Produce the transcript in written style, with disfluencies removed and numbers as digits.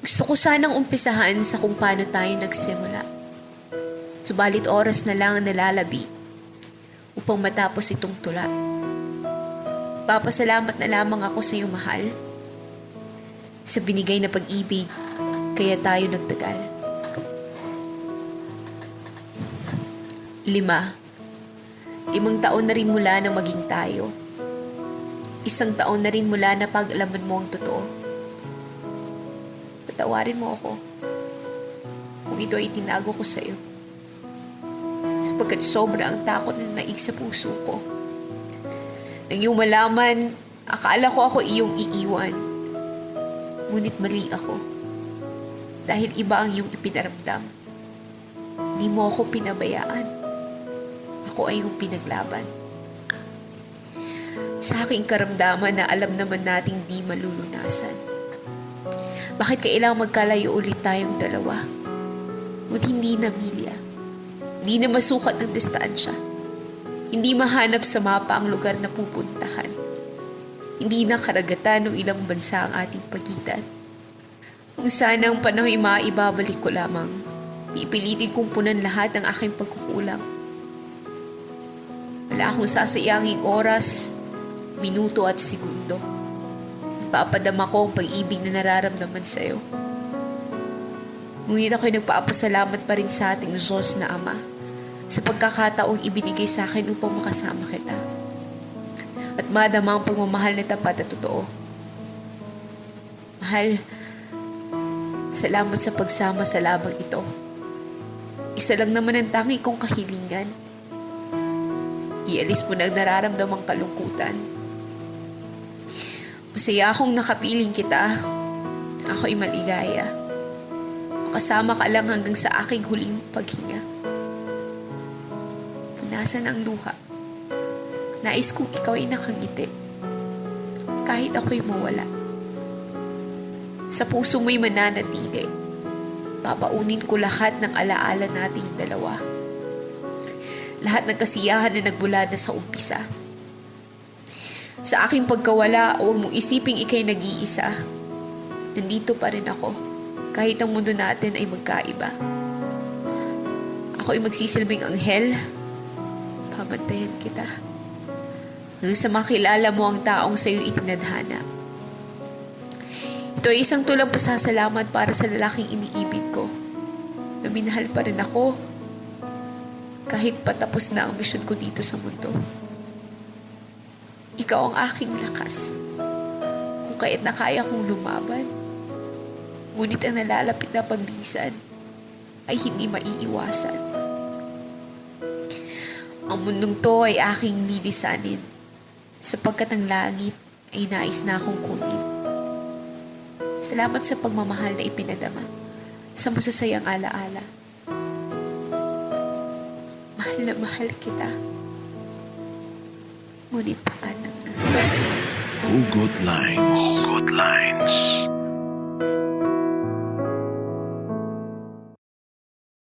Gusto ko sanang umpisahan sa kung paano tayo nagsimula. Subalit oras na lang ang nalalabi upang matapos itong tula. Papasalamat na lamang ako sa iyo, mahal. Sa binigay na pag-ibig, kaya tayo nagtagal. 5. 5 taon na rin mula nang maging tayo. 1 taon na rin mula na pag-alaman mo ang totoo. Patawarin mo ako kung ito ay tinago ko sa iyo. Sapagkat sobra ang takot na naig sa puso ko. Nang iyong malaman, akala ko ako iyong iiwan. Ngunit mali ako. Dahil iba ang iyong ipinaramdam. Di mo ako pinabayaan. Ako ay iyong pinaglaban. Sa aking karamdaman na alam naman nating di malulunasan. Bakit kailangang magkalayo ulit tayong dalawa? Ngunit hindi na milya. Hindi na masukat ng distansya. Hindi mahanap sa mapa ang lugar na pupuntahan. Hindi na karagatan o ilang bansa ang ating pagitan. Kung sana ang panahon ay maibabalik ko lamang, pipilitin kong punan lahat ng aking pagkukulang. Wala akong sasayanging oras, minuto at segundo. Papadama ko ang pag-ibig na nararamdaman sa'yo. Ngunit ako'y nagpapasalamat pa rin sa ating Diyos na Ama sa pagkakataong ibinigay sa akin upang makasama kita at madama ang pagmamahal na tapat at totoo. Mahal, salamat sa pagsama sa labang ito. Isa lang naman ang tangi kong kahilingan. Ialis mo na ang nararamdamang kalungkutan. Masaya akong nakapiling kita. Ako'y maligaya. Makasama ka lang hanggang sa aking huling paghinga. Punasan ang luha. Nais kong ikaw ay nakangiti. Kahit ako'y mawala. Sa puso mo'y mananatili. Babaunin ko lahat ng alaala nating dalawa. Lahat ng kasiyahan na nagmula na sa umpisa. Sa aking pagkawala, huwag mong isiping ika'y nag-iisa. Nandito pa rin ako, kahit ang mundo natin ay magkaiba. Ako ay magsisilbing anghel. Babantayan kita. Hanggang sa makilala mo ang taong sa'yo itinadhana. Ito ay isang tulang pasasalamat para sa lalaking iniibig ko. Na minahal pa rin ako kahit patapos na ang misyon ko dito sa mundo. Ikaw ang aking lakas. Kung kaya't nakaya kong lumaban. Ngunit ang nalalapit na paglisan ay hindi maiiwasan. Ang mundong to ay aking lilisanin sapagkat ang langit ay nais na akong kunin. Salamat sa pagmamahal na ipinadama sa masasayang alaala. Mahal na mahal kita. Ngunit paalam na. Hugot Lines. Hugot Lines.